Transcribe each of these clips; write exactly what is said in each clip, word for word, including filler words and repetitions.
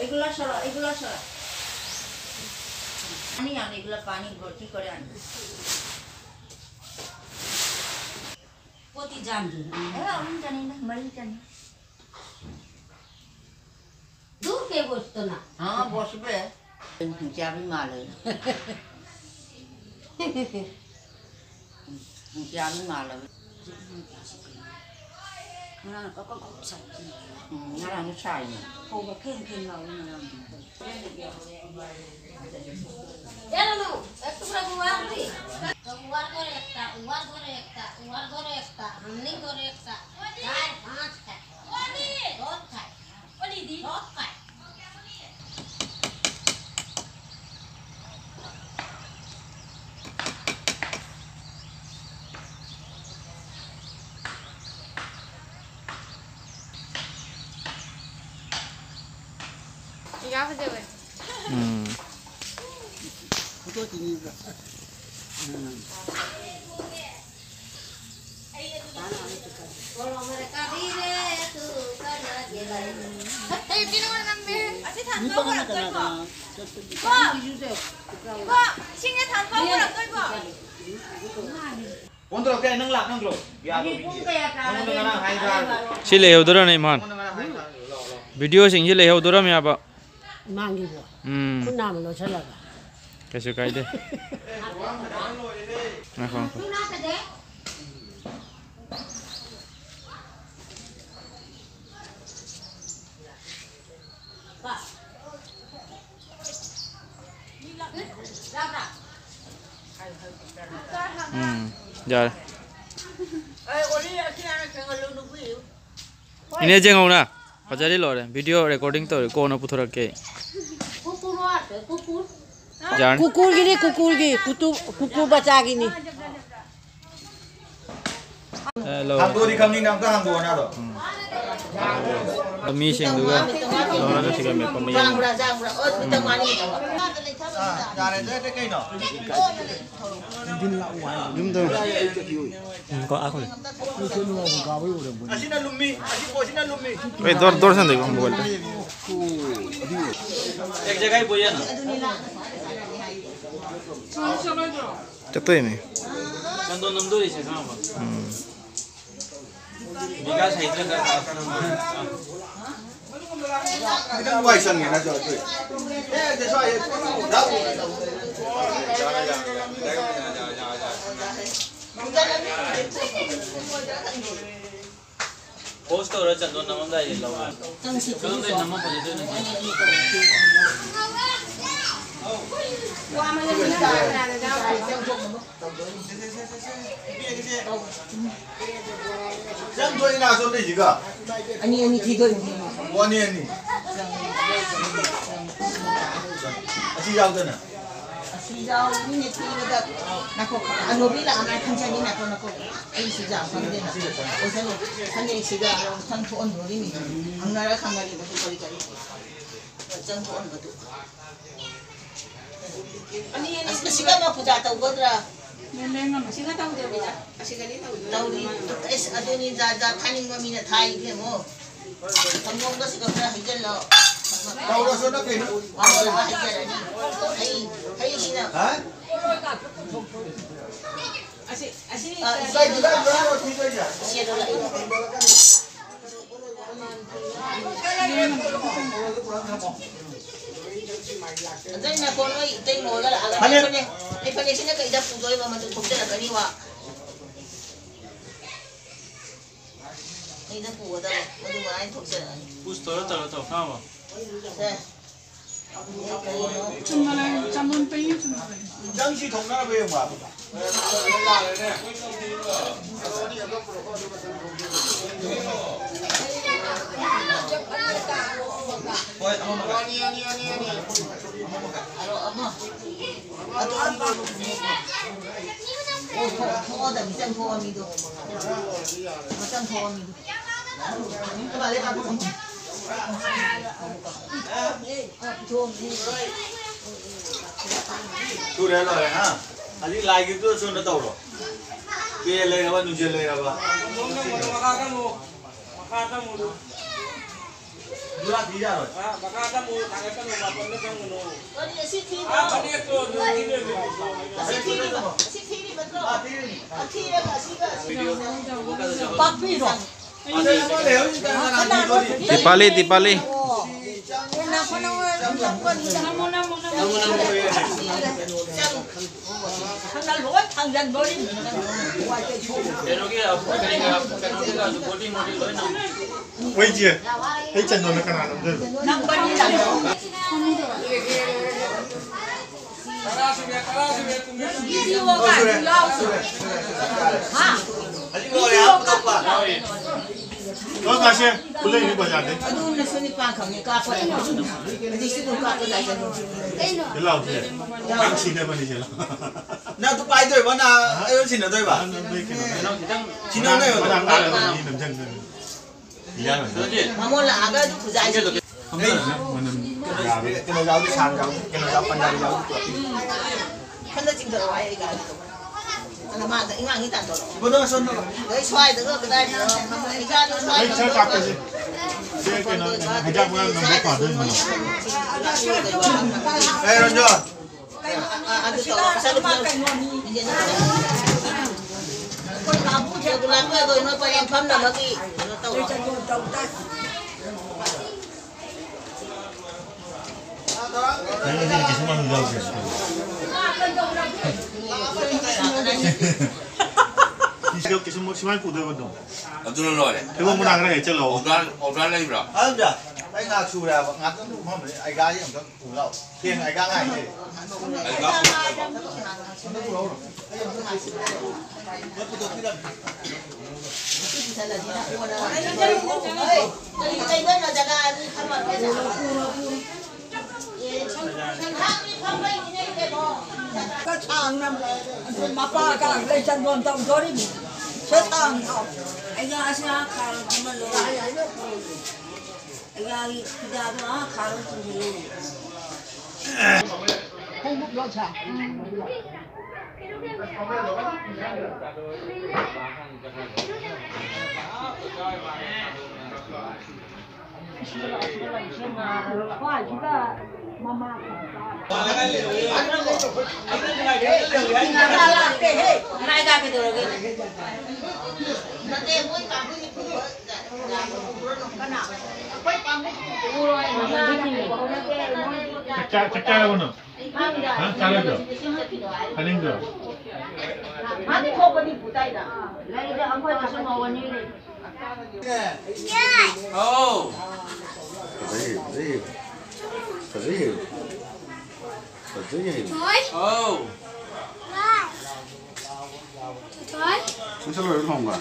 এগুলো সরা, এগুলো সরা। পানি আন, এগুলো পানি ভর্তি করে আন। প্রতি জানবি। হ্যাঁ, আমি জানি না, মালিক জানি। দূর কে বসতো না। হ্যাঁ, বসবে। চাবি মালে। চাবি মালে। না, কখন কখন সাথে। হুম, না, আমি চাই না। কখন খেয়ে খেয়ে না, ওই না। এলো না, একটু করে ঘুমাবি। তো উয়ার ঘরে একটা, উয়ার ঘরে একটা, উয়ার ঘরে একটা, আমনি ঘরে একটা, চার, পাঁচ খায়। দশ খায়। দশ খায়। হুম। ꯁꯤ ꯂꯩꯍꯧꯗꯣꯔꯅꯦ, ꯏꯃꯥꯟ꯫ ꯚꯤꯗꯤꯑꯣꯁꯤꯡꯁꯤ ꯂꯩꯍꯧꯗꯣꯔꯝꯃꯦꯕ꯫ ꯏꯃꯥꯟꯒꯤꯕ꯭ꯔꯣ? ꯎꯝ꯫ ꯈꯨꯠ ꯅꯥꯝꯃ ꯂꯣꯠꯁꯜꯂꯒ꯫ ꯀꯩꯁꯨ ꯀꯥꯏꯗꯦ꯫ ꯉꯥꯏꯈꯣ, ꯉꯥꯏꯈꯣ꯫ ꯎꯝ, ꯌꯥꯔꯦ꯫ ꯏꯅꯦ ꯌꯦꯡꯍꯧꯅ꯫ ꯐꯖꯔꯤ ꯂꯣꯏꯔꯦ꯫ ꯚꯤꯗꯤꯑꯣ ꯔꯦꯀꯣꯔꯗꯤꯡ ꯇꯧꯔꯤ꯫ ꯀꯣꯟꯅ ꯄꯨꯊꯣꯔꯛꯀꯦ꯫ ꯌꯥꯔꯅꯤ꯫ ꯀꯨꯀꯨꯔꯒꯤꯅꯤ, ꯀꯨꯀꯨꯔꯒꯤ꯫ ꯀꯨꯇꯨ, ꯀꯨꯀꯨ ꯃꯆꯥꯒꯤꯅꯤ꯫ ꯑ, ꯍꯜꯂꯣ꯫ ꯍꯥꯡꯗꯣꯛꯑꯗꯤ ꯈꯪꯅꯤꯅ ꯑꯝꯇ ꯍꯥꯡꯗꯣꯛꯑꯣꯅ ꯑꯗꯣ꯫ ꯎꯝ꯫ ꯃꯤꯁꯤꯡꯗꯨꯒ ꯇꯧꯔꯒ ꯁꯤꯒ ꯃꯦꯠꯄ ꯑꯃ ꯌꯦꯡꯉꯤ꯫ ꯖꯥꯝꯕ꯭ꯔꯥ, ꯖꯥꯝꯕ꯭ꯔꯥ꯫ ꯑꯣ, ꯎꯝ꯫ ꯌꯥꯔꯦ, ꯑꯗꯨꯗꯤ ꯀꯩꯅꯣ? ꯌꯨꯝꯗ꯫ ꯎꯝ, ꯀꯣ, ꯑꯥ, ꯀꯣ꯫ ꯑꯁꯤꯅ ꯂꯨꯝꯃꯤ, ꯑꯁꯤ ꯄꯣꯠꯁꯤꯅ ꯂꯨꯝꯃꯤ꯫ ꯑꯩ ꯗꯣꯔ, ꯗꯣꯔ ꯁꯟꯗꯩ ꯈꯪꯕ ꯑꯣꯏꯔꯦ꯫ एक जगह ही बोलिए ना। ꯆꯠꯇꯣꯏꯅꯦ꯫ ꯆꯟꯗꯣꯟ ꯅꯝꯗꯣꯔꯤꯁꯦ ꯈꯪꯉꯕ? ꯎꯝ꯫ ꯕꯤꯀꯥꯁ ꯍꯩꯇ꯭ꯔꯒ ꯈꯤꯇꯪ ꯋꯥꯏ ꯁꯪꯉꯦ ꯅꯠꯇ꯭ꯔꯣ? ꯑꯗꯨꯏ꯫ ꯄꯣꯁ ꯇꯧꯔ ꯆꯟꯗꯣꯟ ꯅꯝꯃꯝꯗꯥꯏꯗ ꯂꯧꯔꯣ꯫ ꯀꯔꯝꯕ ꯅꯝꯃ ꯐꯖꯗꯣꯏꯅꯣ ꯁꯤ? ꯅꯪ ꯊꯣꯛꯏꯅ ꯑꯁꯣꯝꯗꯩꯁꯤꯒ꯫ ꯑꯅꯤ ꯑꯅꯤ ꯊꯤꯗꯣꯏꯅꯤ꯫ ꯑꯣ, ꯑꯅꯤ ꯑꯅꯤ꯫ ꯑꯁꯤ ꯌꯥꯎꯗꯅ꯫ ꯑꯁꯤ ꯌꯥꯎꯕꯅꯤꯅꯦ ꯊꯤꯕꯗ꯫ ꯉꯥꯏꯈꯣ, ꯑꯅꯣꯕꯤ ꯂꯥꯛꯑꯝꯃꯦ ꯈꯟꯖꯅꯤ, ꯉꯥꯏꯈꯣ, ꯉꯥꯏꯈꯣ꯫ ꯑꯩ ꯁꯤ ꯌꯥꯝ ꯈꯪꯗꯦꯅ꯫ ꯑꯣꯏꯁꯅꯨ, ꯐꯅꯦꯛꯁꯤꯒ ꯃꯊꯪ ꯊꯣꯛꯍꯟꯗꯣꯔꯤꯃꯤ꯫ ꯍꯪꯅꯔ ꯈꯪꯅꯔꯤꯕꯁꯨ ꯀꯔꯤ ꯀꯔꯤ꯫ ꯃꯊꯪ ꯊꯣꯛꯍꯟꯕꯗꯨ꯫ ꯑꯁ, ꯑꯁꯤꯒ ꯑꯃ ꯄꯨꯖꯥ ꯇꯧꯒꯗ꯭ꯔꯥ? ꯁꯤꯒ ꯇꯧꯗꯕꯤꯗ ꯑꯁꯤꯒꯗꯤ ꯇꯧꯗꯣꯏꯅꯤ꯫ ꯇꯧꯔꯤ꯫ ꯑꯁ, ꯑꯗꯨꯅꯤ ꯖꯥꯠ ꯖꯥꯠ ꯊꯥꯅꯤꯡꯕ ꯃꯤꯅ ꯊꯥꯏ ꯏꯕꯦꯝꯃꯣ꯫ ꯁꯪꯒꯣꯝꯒꯁꯤꯒ ꯈꯔ ꯍꯩꯖꯜꯂꯣ꯫ ꯇꯧꯔꯁꯨ ꯅꯪ ꯀꯩꯅꯣ? ꯃꯥꯃꯣꯅ ꯍꯩꯖꯔꯅꯤ꯫ ꯍꯩ, ꯍꯩꯁꯤꯅ꯫ ꯍꯥ? ꯑꯁꯤ, ꯑꯁꯤ ꯑ, ꯏꯕꯥꯏ, ꯏꯕꯥꯏ, ꯏꯕꯥꯏ, ꯏꯕꯥꯏ, ꯏꯕꯥꯏ꯫ ꯏꯆꯦꯗꯣ ꯂꯥꯛꯏ꯫ ꯑꯗꯨꯅ ꯀꯣ ꯅꯣꯏ ꯏꯇꯩ ꯃꯣꯏꯒ ꯂꯥꯛꯑꯒ ꯐꯅꯦꯛ꯫ ꯅꯣꯏ ꯐꯅꯦꯛ, ꯅꯣꯏ ꯐꯅꯦꯛꯁꯤꯅ ꯀꯩꯗ ꯄꯨꯗꯣꯏꯕ? ꯃꯗꯨ ꯊꯣꯛꯆꯔꯛꯀꯅꯤ ꯋꯥ꯫ ꯀꯩꯗ ꯄꯨꯒꯗꯕ? ꯃꯗꯨ ꯃꯔꯥꯏꯅ ꯊꯣꯛꯆꯔꯛꯑꯅꯤ꯫ ꯄꯨꯁ ꯇꯧꯔ ꯇꯧꯔ ꯇꯧ, ꯈꯪꯉꯕꯣ? ꯁꯦ꯫ ꯆꯨꯝꯅ ꯂꯩ, ꯆꯥꯃꯣꯟ ꯄꯩ ꯆꯨꯝꯅ ꯂꯩ꯫ ꯅꯪ ꯁꯤ ꯊꯣꯛꯅꯔꯕ ꯌꯦꯡꯉꯨ ꯍꯥꯏꯕ꯫ ꯍꯣꯏ, ꯑꯃ ꯃꯈꯥꯏ꯫ ꯑꯅꯤ, ꯑꯅꯤ, ꯑꯅꯤ, ꯑꯅꯤ꯫ ꯑꯃ ꯃꯈꯥꯏ꯫ ꯑꯗꯨ ꯑꯅꯤ꯫ ꯊꯣꯛꯑꯗꯕꯅꯤ, ꯆꯪꯊꯣꯛꯑ ꯃꯤꯗꯣ꯫ ꯆꯪꯊꯣꯛꯑ ꯃꯤꯗꯣ꯫ ꯁꯨꯔꯦ, ꯂꯣꯏꯔꯦ, ꯍꯥ? ꯍꯧꯖꯤꯛ ꯂꯥꯏꯒꯤꯗꯨꯗ ꯁꯣꯝꯗ ꯇꯧꯔꯣ꯫ ꯄꯦ ꯂꯩꯔꯕ, ꯅꯨꯡꯖꯦꯜ ꯂꯩꯔꯕ? ꯃꯈꯥꯗ ꯑꯃꯨꯛ, ꯃꯈꯥꯗ ꯑꯃꯨꯛ꯫ ꯒꯨꯂꯥ ꯊꯤ ꯌꯥꯔꯣꯏ꯫ ꯑꯥ, ꯃꯈꯥꯗ ꯑꯃꯨꯛ ꯊꯥꯡꯒꯠꯀꯅꯨ, ꯃꯥꯄꯟꯗ ꯆꯪꯒꯅꯨ꯫ ꯀꯔꯤ ꯑꯁꯤ ꯊꯤꯕ꯭ꯔꯣ? ꯑꯥ, ꯐꯅꯦꯛꯇꯣ ꯑꯗꯨ ꯊꯤꯗꯣꯏꯅꯦ꯫ ꯑꯁꯤ ꯊꯤꯔꯤꯕ? ꯑꯁꯤ ꯊꯤꯔꯤꯕ ꯅꯠꯇ꯭ꯔꯣ? ꯑꯥ, ꯊꯤꯔꯤꯅꯤ꯫ ꯑꯥ, ꯊꯤꯔꯒ ꯑꯁꯤꯒ ꯑꯁꯤꯒ ꯄꯥꯛꯄꯤꯔꯣ? ꯗꯤꯄꯥꯂꯤ, ꯗꯤꯄꯥꯂꯤ꯫ ꯀꯩꯅꯣꯒꯤ, ꯀꯩꯅꯣꯒꯤ ꯕꯣꯗꯤ ꯃꯣꯗꯤ ꯂꯣꯏꯅ꯫ ꯍꯣꯏ, ꯏꯆꯦ꯫ ꯑꯩ ꯆꯟꯗꯣꯟꯅ ꯀꯅꯥ ꯅꯝꯗꯣꯏꯕ? ꯅꯪ ꯕꯅꯤ ꯂꯥꯛꯑꯣ꯫ ꯇꯔꯥ ꯁꯨꯔꯦ, ꯇꯔꯥ ꯁꯨꯔꯦ, ꯇꯨꯃꯤꯟ꯫ ꯚꯤꯗꯤꯑꯣ ꯀꯥꯏꯗꯨ ꯌꯥꯎꯗ꯭ꯔꯣ? ꯍꯥ? ꯍꯧꯖꯤꯛ ꯂꯣꯏꯔꯦ, ꯍꯥꯞꯄꯗꯣ ꯄꯥ꯫ ꯂꯣꯏ ꯀꯥꯁꯦ, ꯈꯨꯠꯂꯩꯅꯤ ꯕꯖꯥꯔꯗꯩ꯫ ꯑꯗꯨꯅꯁꯨ ꯅꯤꯄꯥꯟ ꯈꯛꯅꯤ ꯀꯥꯞꯄ꯫ ꯑꯗꯨ ꯁꯤꯕꯨ ꯀꯥꯞꯄ ꯂꯥꯛꯀꯅꯤ꯫ ꯆꯦ ꯂꯥꯎꯁꯦ, ꯅꯪ ꯁꯤꯟꯅꯕꯅꯤ, ꯆꯦ ꯂꯥꯎ꯫ ꯅꯪ ꯑꯗꯨ ꯄꯥꯏꯗꯣꯏꯕ, ꯅꯪ ꯑꯩꯉꯣꯟꯗ ꯁꯤꯟꯅꯗꯣꯏꯕ? ꯅꯪ ꯅꯣꯏ ꯀꯩꯅꯣ, ꯁꯤꯟꯅꯧ ꯀꯩꯅꯣ꯫ ꯃꯅꯥꯛ ꯅꯛꯑꯒ ꯃꯤ ꯅꯝꯖꯟꯗꯣꯏꯅꯤ꯫ ꯃꯃꯣꯟ ꯂꯥꯛꯑꯒ ꯑꯗꯨ ꯈꯨꯖꯥꯏꯁꯤꯗꯤ꯫ ꯀꯩꯅꯣ ꯌꯥꯎꯗꯤ ꯁꯥꯡ ꯌꯥꯎꯗꯤ, ꯀꯩꯅꯣ ꯌꯥꯎ-, ꯄꯟꯖꯥꯕꯤ ꯌꯥꯎꯗꯤ ꯄꯨꯔꯛꯄꯤꯌꯨ꯫ ꯈꯟꯗ ꯆꯤꯡꯊꯔꯛꯑꯣ ꯍꯥꯏ ꯑꯩ ꯒꯥꯔꯤꯗꯣ꯫ ꯑꯗ ꯃꯥ ꯑꯝꯇ ꯏꯉꯥꯡ ꯉꯤ ꯇꯥꯟꯊꯣꯔꯛꯑꯣ꯫ ꯏꯕꯣꯗꯣ ꯁꯣꯝꯗ ꯂꯥꯛꯑꯣ꯫ ꯑꯗꯩ ꯁ꯭ꯋꯥꯏꯗꯒ ꯀꯗꯥꯏꯗꯅꯣ ꯏꯆꯥꯗꯣ ꯁ꯭ꯋꯥꯏꯗ ꯑꯩ ꯁꯤꯗ ꯀꯥꯞꯀꯦꯁꯦ꯫ ꯁꯦ, ꯀꯩꯅꯣ, ꯍꯤꯗꯥꯛ ꯃꯌꯥꯝ ꯅꯝꯕ ꯐꯗꯣꯏꯅꯤ꯫ ꯑꯦ, ꯔꯟꯖꯟ꯫ ꯑ, ꯑ, ꯑꯗꯨ ꯇꯧꯔꯣ꯫ ꯄꯩꯁꯥꯗꯨ ꯄꯤꯔꯣ꯫ ꯑꯩꯈꯣꯏ ꯀꯥꯡꯕꯨꯁꯦ ꯒꯨꯂꯥꯞ ꯀꯣꯏ ꯀꯣꯏ ꯅꯣꯏ ꯄꯔꯦꯡ ꯐꯝꯅꯕꯒꯤ ꯀꯩꯅꯣ ꯇꯧꯔꯣ꯫ ꯅꯪ ꯉꯁꯤꯗꯤ ꯀꯩꯁꯨ ꯃꯥꯟꯕ ꯌꯥꯎꯗ꯭ꯔꯦ꯫ ꯀꯩꯁꯨ ꯁꯨꯃꯥꯏꯅ ꯄꯨꯗꯣꯏꯕ ꯑꯗꯨꯝ꯫ ꯑꯗꯨꯅ ꯂꯣꯏꯔꯦ꯫ ꯊꯩꯕꯣꯡ ꯃꯅꯥ ꯈꯔ ꯍꯦꯛ ꯆꯠꯂꯣ꯫ ꯑꯣꯗꯔ, ꯑꯣꯗꯔ ꯂꯩꯕ꯭ꯔꯣ? ꯑꯍꯟꯖꯥ, ꯑꯩ ꯉꯥꯏꯍꯥꯛ ꯁꯨꯔꯦ ꯍꯥꯏꯕ꯫ ꯉꯥꯏꯍꯥꯛꯇꯪ ꯐꯝꯕꯅꯦ꯫ ꯑꯩ ꯒꯥꯔꯤ ꯑꯝꯇꯪ ꯄꯨ ꯂꯥꯛꯑꯣ꯫ ꯐꯦꯟ ꯑꯩ ꯒꯥ ꯉꯥꯏ ꯂꯩꯔꯦ꯫ ꯑꯩ ꯒꯥ ꯄꯨ ꯂꯥꯛꯑꯣ꯫ ꯁꯥꯡꯅ ꯑꯗꯨ ꯃꯄꯥꯒ ꯂꯩꯆꯟꯐꯝ ꯇꯧꯗꯣꯔꯤꯕꯅꯤ꯫ ꯁꯦ ꯁꯥꯡ ꯊꯥꯎ꯫ ꯑꯩꯒ ꯑꯁꯤ ꯈꯥꯔꯣ ꯊꯝꯍꯜꯂꯣ꯫ ꯑꯩꯒꯤ ꯈꯨꯗꯥꯗꯣ ꯑꯥ ꯈꯥꯔꯣ ꯊꯝꯍꯜꯂꯣ꯫ ꯈꯣꯡꯎꯞ ꯂꯣꯠꯁꯦ꯫ ꯆꯥꯛ ꯆꯥ-, ꯆꯥꯛ ꯆꯥꯔꯕꯣ ꯅꯪ? ꯍꯥ? ꯆꯥꯔꯣꯏꯗ꯭ꯔꯣ? ꯆꯥꯅꯤꯡꯗ꯭ꯔꯣ? ꯃꯥꯗꯤ ꯊꯣꯛꯄꯗꯤ ꯄꯨ ꯇꯥꯏꯗ꯫ ꯂꯩꯗ, ꯑꯩꯈꯣꯏ ꯀꯩꯁꯨ ꯉꯧꯒꯅꯤ꯫ ꯍꯥꯎ꯫ ꯐꯖꯩ, ꯐꯖꯩ꯫ ꯐꯖꯩ꯫ ꯐꯖꯩ꯫ ꯊꯣꯏ꯫ ꯍꯥꯎ꯫ ꯊꯣꯏ꯫ ꯅꯪ ꯆꯠꯂꯨꯔꯣ ꯂꯨꯍꯣꯡꯕ?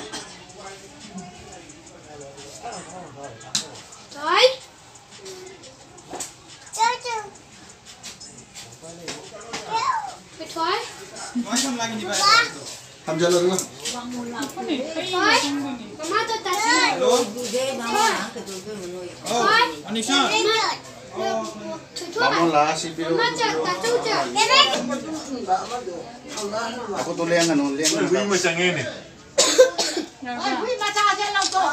ꯊꯣꯏ꯫ ꯊꯣꯏ꯫ ꯊꯝꯖꯜꯂꯣ ꯑꯗꯨꯒ꯫ ꯊꯣꯏ꯫ ꯃꯃꯥ ꯆꯠ ꯇꯥꯁꯤ꯫ ꯍꯜꯂꯣ꯫ ꯊꯣꯏ꯫ ꯑꯧ, ꯊꯣꯏ꯫ ꯑꯅꯤꯁꯥ꯫ ꯃꯃꯥ꯫ ꯊꯣꯏ꯫ ꯕꯥꯃꯣꯟ ꯂꯥꯛꯑ ꯁꯤ ꯄꯤꯔꯛꯎ꯫ ꯃꯃꯥ ꯆꯠ ꯇꯥꯆꯧ ꯆꯠ꯫ ꯑꯩꯈꯣꯏꯗꯣ ꯂꯦꯡꯒꯅꯨ, ꯂꯦꯡꯒꯅꯨ꯫ ꯍꯨꯏ ꯑꯃ ꯆꯪꯉꯦꯅꯦ꯫ ꯍꯣꯏ, ꯍꯨꯏ ꯃꯆꯥꯁꯦ ꯂꯧꯊꯣꯛ꯫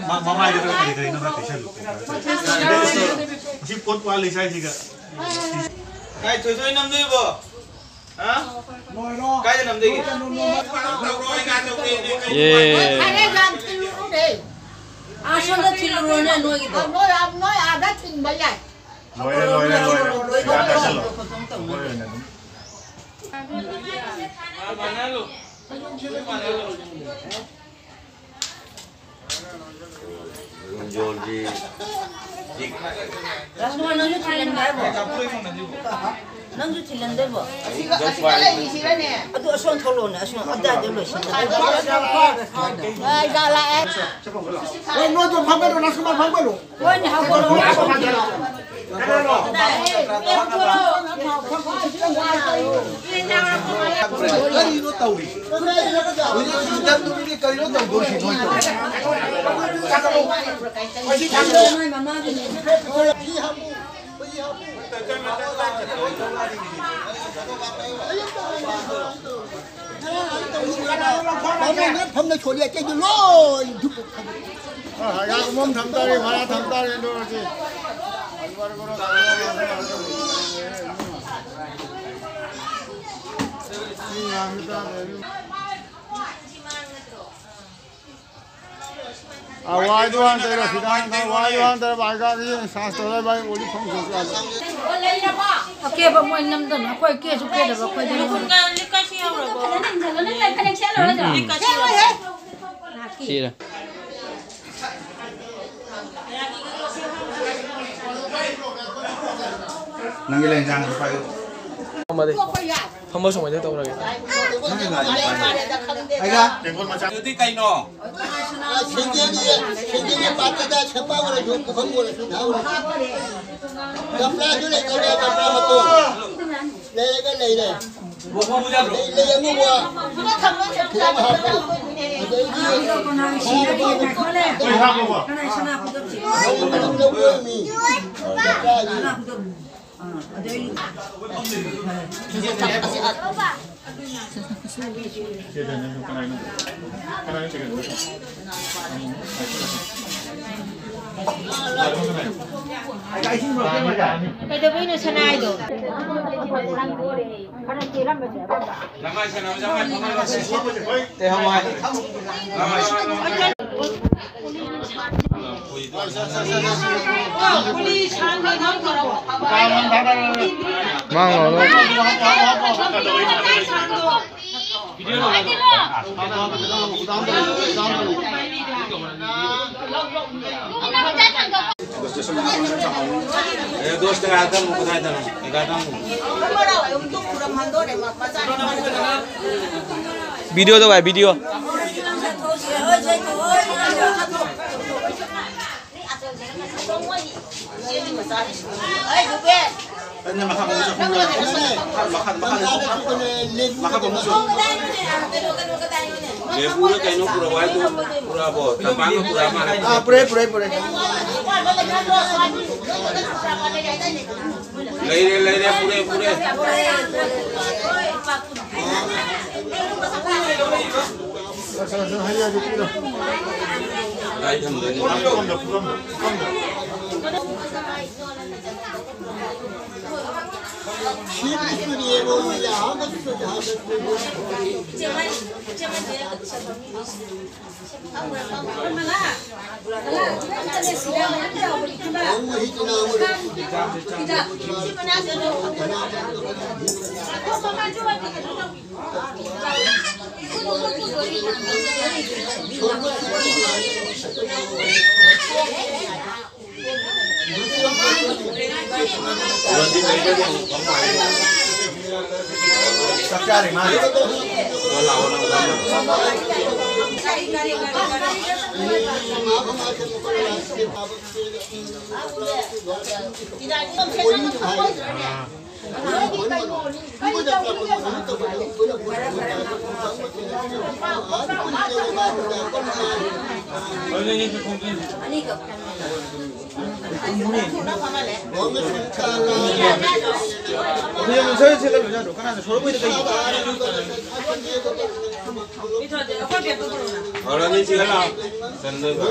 ꯃ-, ꯃꯃꯥꯏꯗ ꯀꯔꯤ ꯀꯔꯤꯅꯣ ꯈꯔ ꯇꯩꯁꯜꯂꯨ꯫ ꯁꯤ ꯄꯣꯠ ꯋꯥꯠꯂꯤ ꯁ꯭ꯋꯥꯏꯁꯤꯒ꯫ ꯀꯥꯏ ꯊꯣꯏꯊꯣꯏ ꯅꯝꯗꯣꯏꯕꯣ? ꯍꯥ? ꯀꯥꯏꯗ ꯅꯝꯗꯣꯏꯒꯦ? ꯌꯦ꯫ ꯐꯔꯦ, ꯌꯥꯝ ꯊꯤꯜꯂꯨꯔꯣꯅꯦ ꯅꯣꯏꯒꯤꯗꯣ꯫ ꯅꯣꯏ, ꯅꯣꯏ ꯑꯥꯗ ꯊꯤꯟꯕ ꯌꯥꯏ꯫ ꯂꯣꯏꯔꯦ, ꯂꯣꯏꯔꯦ, ꯂꯣꯏꯔꯦ꯫ ꯌꯥ ꯆꯠꯁꯜꯂꯣ꯫ ꯃꯣꯏ ꯑꯣꯏꯅ ꯑꯗꯨꯝ꯫ ꯌꯣꯟꯁꯤ꯫ ꯔꯥꯖꯀꯨꯃꯥꯔ, ꯅꯪꯁꯨ ꯊꯤꯜꯍꯟꯒꯦ ꯍꯥꯏꯕ꯭ꯔꯣ? ꯅꯪꯁꯨ ꯊꯤꯜꯍꯟꯗꯣꯏꯕꯣ? ꯑꯗꯨ ꯑꯁꯣꯝ ꯊꯣꯛꯂꯛꯑꯣꯅꯦ, ꯑꯁꯣꯝ ꯑꯗꯥꯏꯗ ꯂꯣꯏꯁꯤꯜꯂꯣ꯫ ꯍꯣꯏ, ꯅꯣꯏꯗꯣ ꯐꯝꯒꯅꯨ, ꯔꯥꯖꯀꯨꯃꯥꯔ ꯐꯝꯒꯅꯨ꯫ ꯍꯣꯏꯅꯦ, ꯍꯧꯒꯠꯂꯣ꯫ ꯀꯔꯤꯅꯣ ꯇꯧꯔꯤ? ꯍꯧꯖꯤꯛ ꯍꯧꯖꯤꯛ ꯏꯟꯗꯤꯌꯥꯟ ꯅꯨꯃꯤꯠꯀꯤ ꯀꯔꯤꯅꯣ ꯇꯧꯗꯣꯔꯤꯁꯤ ꯅꯣꯏ ꯇꯧꯔꯤ? ꯐꯝꯅ ꯁꯣꯜꯂꯤ ꯑꯇꯩꯗꯤ ꯂꯣꯏ ꯙꯨꯞ꯫ ꯑ, ꯍꯥꯏꯒꯥ ꯀꯨꯝꯐꯝ ꯊꯝ ꯇꯥꯔꯦ, ꯚꯔꯥ ꯊꯝ ꯇꯥꯔꯦ, ꯑꯗꯨ ꯑꯣꯏꯔꯗꯤ꯫ ꯃꯤ ꯌꯥꯝꯃꯤ ꯇꯥꯔꯦ꯫ ꯑ, ꯋꯥꯏꯗꯨ ꯍꯥꯟꯅ ꯇꯩꯔꯣ, ꯁꯤꯗ ꯍꯥꯟꯅ ꯋꯥꯏꯗꯨ ꯍꯥꯟꯅ ꯇꯩꯔꯣ, ꯚꯥꯏ, ꯒꯥꯔꯤ ꯁꯥꯁ ꯇꯧꯔ, ꯚꯥꯏ, ꯑꯣꯂꯤ ꯐꯣꯟ ꯇꯧꯔ꯫ ꯑꯀꯦꯕ ꯃꯣꯏ ꯅꯝꯗꯅ ꯑꯩꯈꯣꯏ ꯀꯦꯁꯨ ꯀꯦꯗꯕ ꯑꯩꯈꯣꯏꯗꯤ꯫ ꯂꯤꯛꯀꯁꯤ ꯌꯧꯔꯕꯣ? ꯐꯖꯅ ꯏꯟꯁꯤꯜꯂꯣ, ꯅꯪ ꯐꯅꯦꯛ ꯁꯦꯠꯂꯔꯣꯏꯗ꯭ꯔꯣ? ꯂꯤꯛꯀꯁꯤ ꯌꯧꯔꯕꯣ? ꯁꯤꯔꯦ꯫ ꯅꯪꯒꯤ ꯂꯦꯡꯖꯥꯡꯗꯣ ꯄꯥꯏꯌꯨ꯫ ꯐꯝꯕ ꯁꯨꯃꯥꯏꯅ ꯇꯧꯔꯒꯦ꯫ ꯅꯪꯒꯤ ꯂꯥꯏꯗꯣ ꯄꯥꯏꯌꯨ꯫ ꯑꯩꯒ꯫ ꯑꯗꯨꯗꯤ ꯀꯩꯅꯣ? ꯁꯦꯟꯖꯦꯜꯒꯤ, ꯁꯦꯟꯖꯦꯜꯒꯤ ꯄꯥꯠꯇꯨꯗ ꯁꯦꯝꯄꯥꯛ ꯑꯣꯏꯔꯁꯨ, ꯄꯨꯈꯝ ꯑꯣꯏꯔꯁꯨ, ꯙꯥ ꯑꯣꯏꯔꯁꯨ꯫ ꯒꯝꯂꯥꯁꯨ ꯂꯩꯇ꯭ꯔꯦ, ꯒꯝꯂꯥ ꯃꯇꯣꯟ꯫ ꯂꯩꯔꯒ ꯂꯩꯔꯦ꯫ ꯂꯩ, ꯂꯩ ꯑꯉꯧꯕ꯫ ꯐꯤꯌꯥꯝ ꯍꯥꯞꯄ꯫ ꯑꯗꯩꯗꯤ ꯃꯔꯨ ꯃꯔꯨ ꯂꯧꯕ ꯃꯤ꯫ ꯀꯩꯗꯧꯕꯩꯅꯣ ꯁꯅꯥ ꯍꯥꯏꯗꯣ? Video to bhai, video. ꯃꯈꯥ ꯄꯣꯝꯕꯁꯨ꯫ ꯃꯈꯥ, ꯃꯈꯥ, ꯃꯈꯥ ꯄꯣꯝꯕꯁꯨ꯫ ꯂꯦꯕꯨꯔ ꯀꯩꯅꯣ ꯄꯨꯔꯛꯑꯣ ꯍꯥꯏꯗꯣ ꯄꯨꯔꯛꯑꯕꯣ? ꯇꯝꯄꯥꯛꯅ ꯄꯨꯔꯛꯑ ꯃꯥꯜꯂꯦ꯫ ꯑꯥ, ꯄꯨꯔꯛꯑꯦ, ꯄꯨꯔꯛꯑꯦ, ꯄꯨꯔꯛꯑꯦ꯫ ꯂꯩꯔꯦ, ꯂꯩꯔꯦ, ꯄꯨꯔꯛꯑꯦ, ꯄꯨꯔꯛꯑꯦ꯫ ꯀꯥꯏ ꯊꯝꯗꯣꯏꯅꯣ? ꯆꯥꯛ ꯆꯥꯔꯤ ꯃꯥꯜꯂꯦ꯫ ꯍꯧꯔꯅꯤ, ꯆꯤꯡꯍꯜꯂꯣ꯫ ꯆꯟꯗꯣꯏꯕ꯫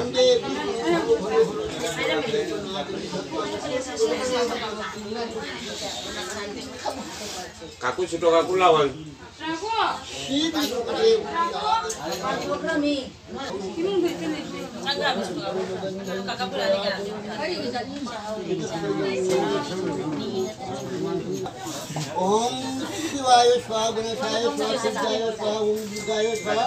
ꯀꯥꯀꯨ ꯁꯨꯇꯣ ꯀꯥꯀꯨ ꯂꯥꯎꯍꯜ꯫ ओम शिवाय स्वाहा, गणेशाय स्वाहा, सिद्धाय स्वाहा, ओम दुर्गाय स्वाहा।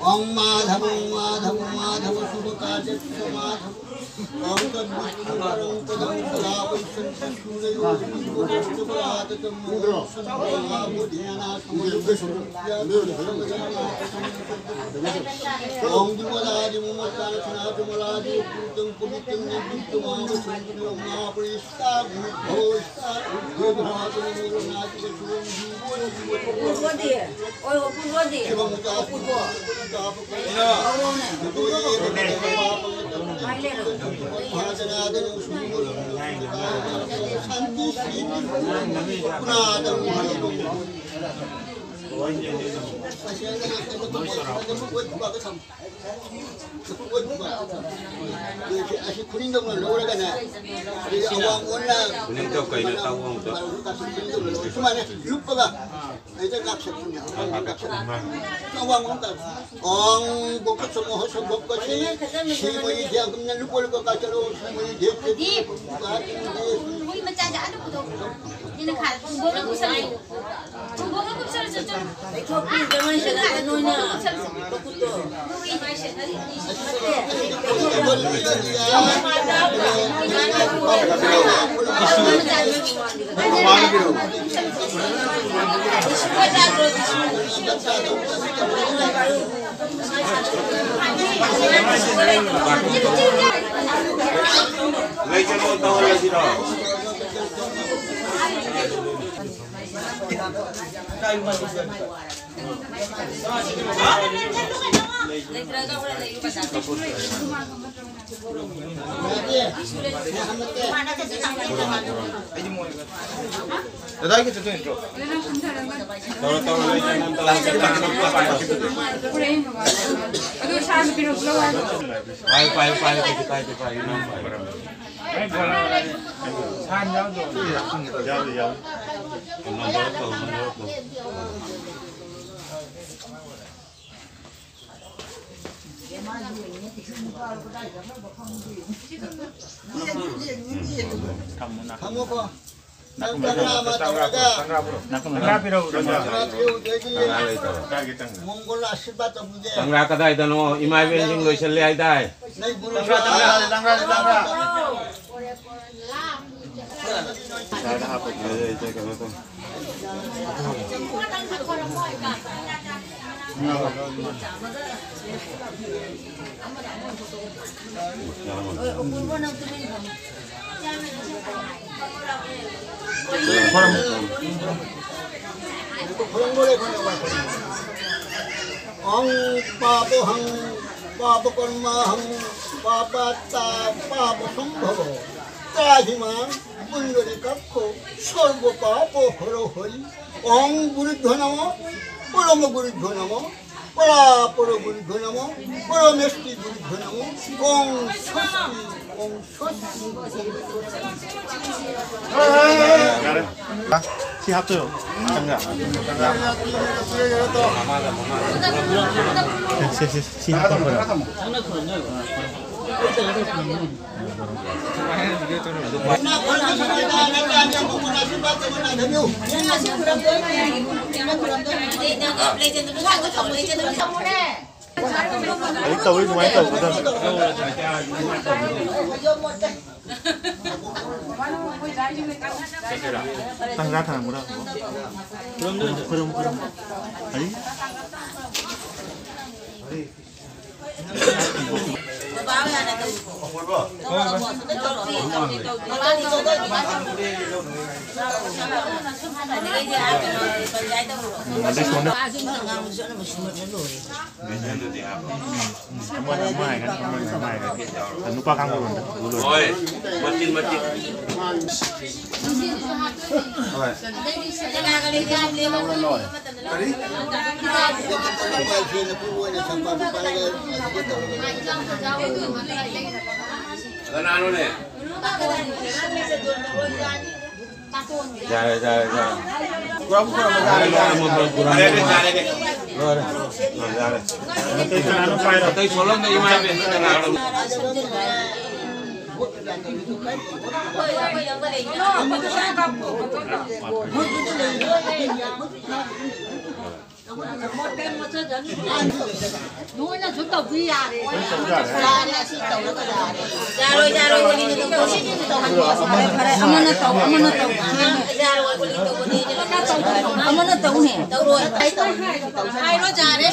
ॐ माधवं माधवं माधव शुभकार्यस्य माधव। ॐ तद्विष्णुवरं पदं कलावैशं सूरयो ॐ विमलादिममर्दानसनाजमलादिपूतं पवित्रं निर्मितमावसं महापुरुष ꯑꯁꯤ ꯈꯨꯅꯤꯡꯗꯧꯅ ꯂꯧꯔꯒꯅꯦ, ꯑꯗꯒꯤ ꯑꯋꯥꯡ ꯑꯣꯟꯅ ꯈꯨꯅꯤꯡꯗꯧ ꯀꯩꯅꯣ ꯇꯧꯕ ꯑꯃꯨꯛꯇ꯫ ꯁꯨꯃꯥꯏꯅ ꯂꯨꯞꯄꯒ ꯑꯩꯗ ꯂꯥꯛꯁꯜꯂꯨꯅꯦ꯫ ꯑꯋꯥꯡ ꯑꯣꯟ ꯇꯧ꯫ ॐ भक्तसमूहसम्भवसि श्रीमयी ध्यागुम्न लुपलुप काचरो श्रीमयी ध्यागुम्न ꯃꯣꯏ ꯃꯆꯥꯁꯦ ꯑꯥꯗ ꯄꯨꯊꯣꯛꯈ꯭ꯔꯣ꯫ ꯁꯤꯅ ꯈꯥ-, ꯈꯨꯡꯒꯪꯗ ꯄꯨꯁꯜꯂꯣ꯫ ꯈꯨꯡꯒꯪꯗ ꯄꯨꯁꯜꯂꯣ, ꯆꯠ-, ꯆꯠ-, ꯂꯩꯊꯣꯛꯄꯤꯔꯨꯗ ꯃꯥꯏ ꯁꯦꯟꯅꯔꯒ ꯅꯣꯏꯅ ꯃꯈꯨꯠꯇꯣ꯫ ꯅꯠꯇꯦ, ꯂꯩꯊꯣꯛꯄꯤꯔꯨꯗ꯫ ꯂꯩꯇ꯭ꯔꯒ ꯍꯣꯔꯦꯟ ꯂꯩꯌꯨ ꯕꯖꯥꯔꯗ꯫ ꯗꯗꯥꯒꯤ ꯆꯠꯇꯣꯏ ꯅꯠꯇ꯭ꯔꯣ? ꯇꯧꯔꯣ, ꯇꯧꯔꯣ, ꯂꯩ, ꯅꯪ ꯇꯧꯔꯣ꯫ ꯑꯗꯨ ꯁꯥꯔ ꯅꯨꯄꯤꯔꯣ ꯄꯨꯂꯞ ꯍꯥꯏꯕ? ꯄꯥꯏꯌꯨ, ꯄꯥꯏꯌꯨ, ꯄꯥꯏꯌꯨ, ꯀꯩꯁꯨ ꯀꯥꯏꯗꯦ, ꯄꯥꯏꯌꯨ, ꯅꯪ ꯄꯥꯏꯌꯨ꯫ ꯌꯥꯎꯏ, ꯌꯥꯎꯏ꯫ ꯅꯝꯕꯔ ꯇꯧ, ꯅꯝꯕꯔ ꯇꯧ꯫ ꯊꯝꯃꯣꯀꯣ꯫ ꯅꯪ ꯆꯪꯉꯛꯑꯕ ꯇꯧꯔꯒ ꯆꯪꯉꯛꯑꯕ꯭ꯔꯣ? ꯆꯪꯉꯛꯑꯕ꯭ꯔꯣ? ꯆꯪꯉꯛꯑꯕ꯭ꯔꯣ? ꯆꯪꯉꯛꯑꯕ꯭ꯔꯣ? ꯆꯪꯉꯛꯑꯕ꯭ꯔꯣ? ꯆꯪꯉꯛꯑꯕ꯭ꯔꯣ? ꯃꯣꯡꯒꯣꯜ ꯑꯥꯁꯤꯔꯕꯥꯗ ꯇꯧꯕꯤꯒꯦ꯫ ꯆꯪꯉꯛꯑ ꯀꯗꯥꯏꯗꯅꯣ? ꯏꯃꯥ ꯏꯕꯦꯟꯁꯤꯡ ꯂꯣꯏꯁꯤꯜꯂꯦ ꯍꯥꯏꯗꯥꯏ? ꯅꯪ ꯒꯨꯔꯨ ꯆꯪꯉꯛꯑ ꯀꯗꯥꯏꯗ? ꯆꯪꯉꯛꯑ ꯀꯗꯥꯏꯗ? ꯁꯥꯔꯗ ꯍꯥꯞꯄꯒꯦ꯫ ꯑꯩ, ꯑꯩ, ꯑꯩ, ꯀꯩꯅꯣ ꯇꯧ꯫ অহং পাপহং পাপকর্মাহং পাপাত্মা পাপসম্ভব। ত্রাহি মাং পুণ্ডরীকাক্ষ সর্ব পাপ হর হরি। ওং গুরুভ্যো নমঃ, পরম গুরুভ্যো নমঃ, পরাপর গুরুভ্যো নমঃ, পরমেষ্টি গুরুভ্যো নমঃ। ওং স্বস্তি, ওং স্বস্তি, ওং স্বস্তি। 시 합쳐요. 장가. 시, 시, 시, 시 합쳐요. ꯑꯗꯩ ꯇꯧꯔꯤ ꯑꯗꯨꯃꯥꯏꯅ ꯇꯧꯒꯗꯕꯅꯤ꯫ ꯇꯪꯖꯥ ꯊꯥꯔꯝꯃꯨꯔꯥ? ꯈꯨꯔꯨꯝ, ꯈꯨꯔꯨꯝ, ꯈꯨꯔꯨꯝ꯫ ꯑꯩ ꯑꯃꯅ ꯑꯃ ꯍꯥꯏꯒꯅꯤ, ꯑꯃꯅ ꯑꯃ ꯍꯥꯏꯒꯅꯤ꯫ ꯅꯨꯄꯥ ꯀꯥꯡꯕꯨꯔꯣꯝꯗ ꯂꯣꯏꯔꯦ꯫ ꯍꯣꯏ, ꯃꯆꯤꯟ ꯃꯆꯤꯟ꯫ ꯍꯣꯏ꯫ ꯀꯅꯥꯅꯣꯅꯦ? ꯌꯥꯔꯦ, ꯌꯥꯔꯦ, ꯌꯥꯔꯦ꯫ ꯄꯨꯔꯥ, ꯄꯨꯔꯥ ꯌꯥꯔꯦ, ꯌꯥꯔꯦ, ꯌꯥꯔꯦ, ꯃꯣꯏ ꯄꯨꯔꯥ, ꯄꯨꯔꯥ꯫ ꯌꯥꯔꯦ, ꯌꯥꯔꯦ꯫ ꯌꯥꯔꯦ꯫ ꯑꯇꯩ ꯁꯣꯜꯂꯝꯗ ꯏꯃꯥ ꯏꯕꯦꯟ ꯀꯅꯥꯅꯣ? ꯅꯣꯏꯅꯁꯨ ꯇꯧꯕꯤ ꯌꯥꯔꯦ꯫ ꯌꯥꯔꯣꯏ, ꯌꯥꯔꯣꯏ, ꯋꯥꯔꯤꯗꯨ ꯇꯧꯁꯤ꯫ ꯑꯃꯅ ꯇꯧ, ꯑꯃꯅ ꯇꯧ꯫ ꯌꯥꯔꯣꯏ, ꯋꯥꯔꯤ ꯇꯧꯕꯅꯤ꯫ ꯑꯃꯅ ꯇꯧꯅꯦ꯫ ꯇꯧꯔꯣꯏ꯫ ꯍꯥꯏꯔꯣ, ꯌꯥꯔꯦ꯫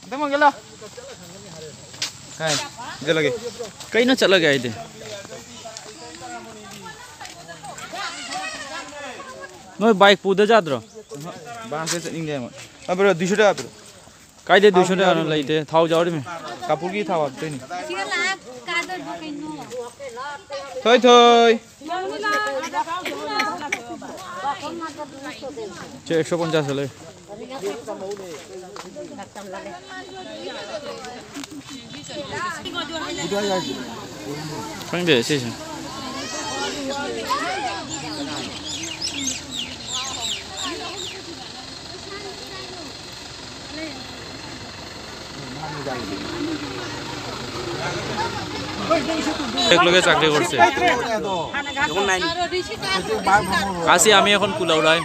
ꯑꯝꯇ ꯃꯨꯛ ꯌꯦꯡꯂꯣ꯫ ꯀꯥꯏ? ꯆꯠꯂꯒꯦ꯫ ꯀꯩꯅꯣ ꯆꯠꯂꯒꯦ ꯍꯥꯏꯗꯤ? ꯅꯣꯏ ꯕꯥꯏꯛ ꯄꯨꯗ ꯌꯥꯗ꯭ꯔꯣ? ꯕꯥꯁꯇ ꯆꯠꯅꯤꯡꯗꯦ ꯃꯣꯏ꯫ ꯑ, ꯕ꯭ꯔꯣ, ꯗꯨꯏꯁꯣ ꯇꯥ ꯍꯥꯞꯄꯤꯔꯣ꯫ ꯀꯥꯏꯗꯩ ꯗꯨꯏꯁꯣ ꯇꯥꯅꯣ? ꯂꯩꯇꯦ꯫ ꯊꯥꯎ ꯌꯥꯎꯔꯤꯃꯤ꯫ ꯀꯥꯄꯨꯔꯒꯤ ꯊꯥꯎ ꯍꯥꯞꯇꯣꯏꯅꯤ꯫ ꯁꯤꯗ ꯂꯥꯛꯑ ꯀꯥꯗꯣꯏꯕ ꯀꯩꯅꯣ? ꯊꯣꯏ ꯊꯣꯏ꯫ ꯁꯦ, ꯑꯦꯛꯁꯣ ꯄꯟꯆꯥꯁ ꯂꯩ꯫ ꯈꯪꯗꯦ ꯁꯤꯁꯦ꯫ একলগে চাকৰি কৰিছে। আজি আমি এখন কুলাউৰাই।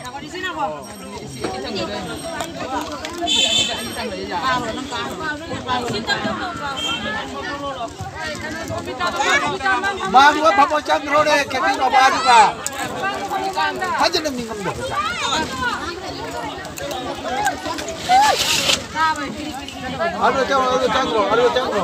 Maruwa phapo chang rode, keti ma baru ka. Haja na mingam do. Aru chang, aru chang ro, aru chang ro.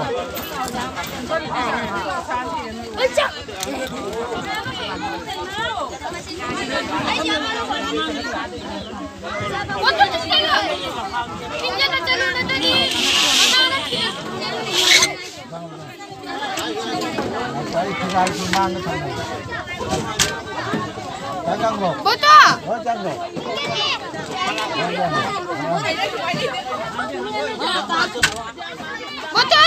Boto! Boto!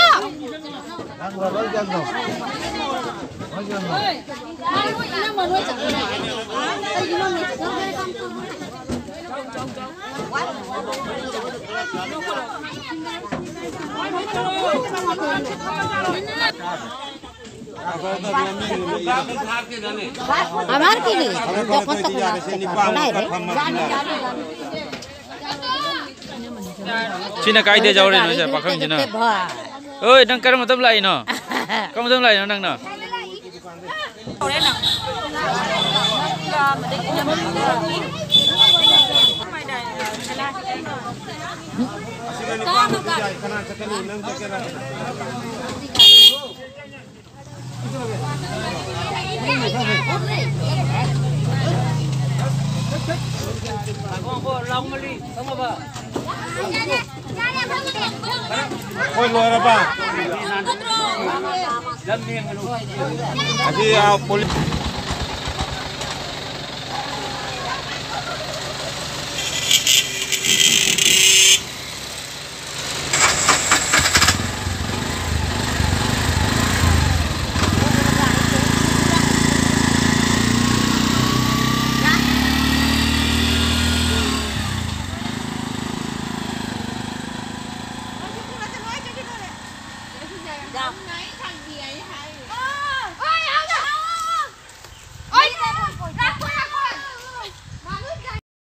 Amar ki nahi? Dokon to khuna. Nahi re. China kai de jao re, no, sa, pakhang china. Oi, nang kar matam lai no? Kam matam lai no, nang no? ꯑꯩꯈꯣꯏ ꯂꯣꯏꯔꯕ? ꯑꯁꯤ, ꯑꯥ, poly- ꯇꯥꯎ꯫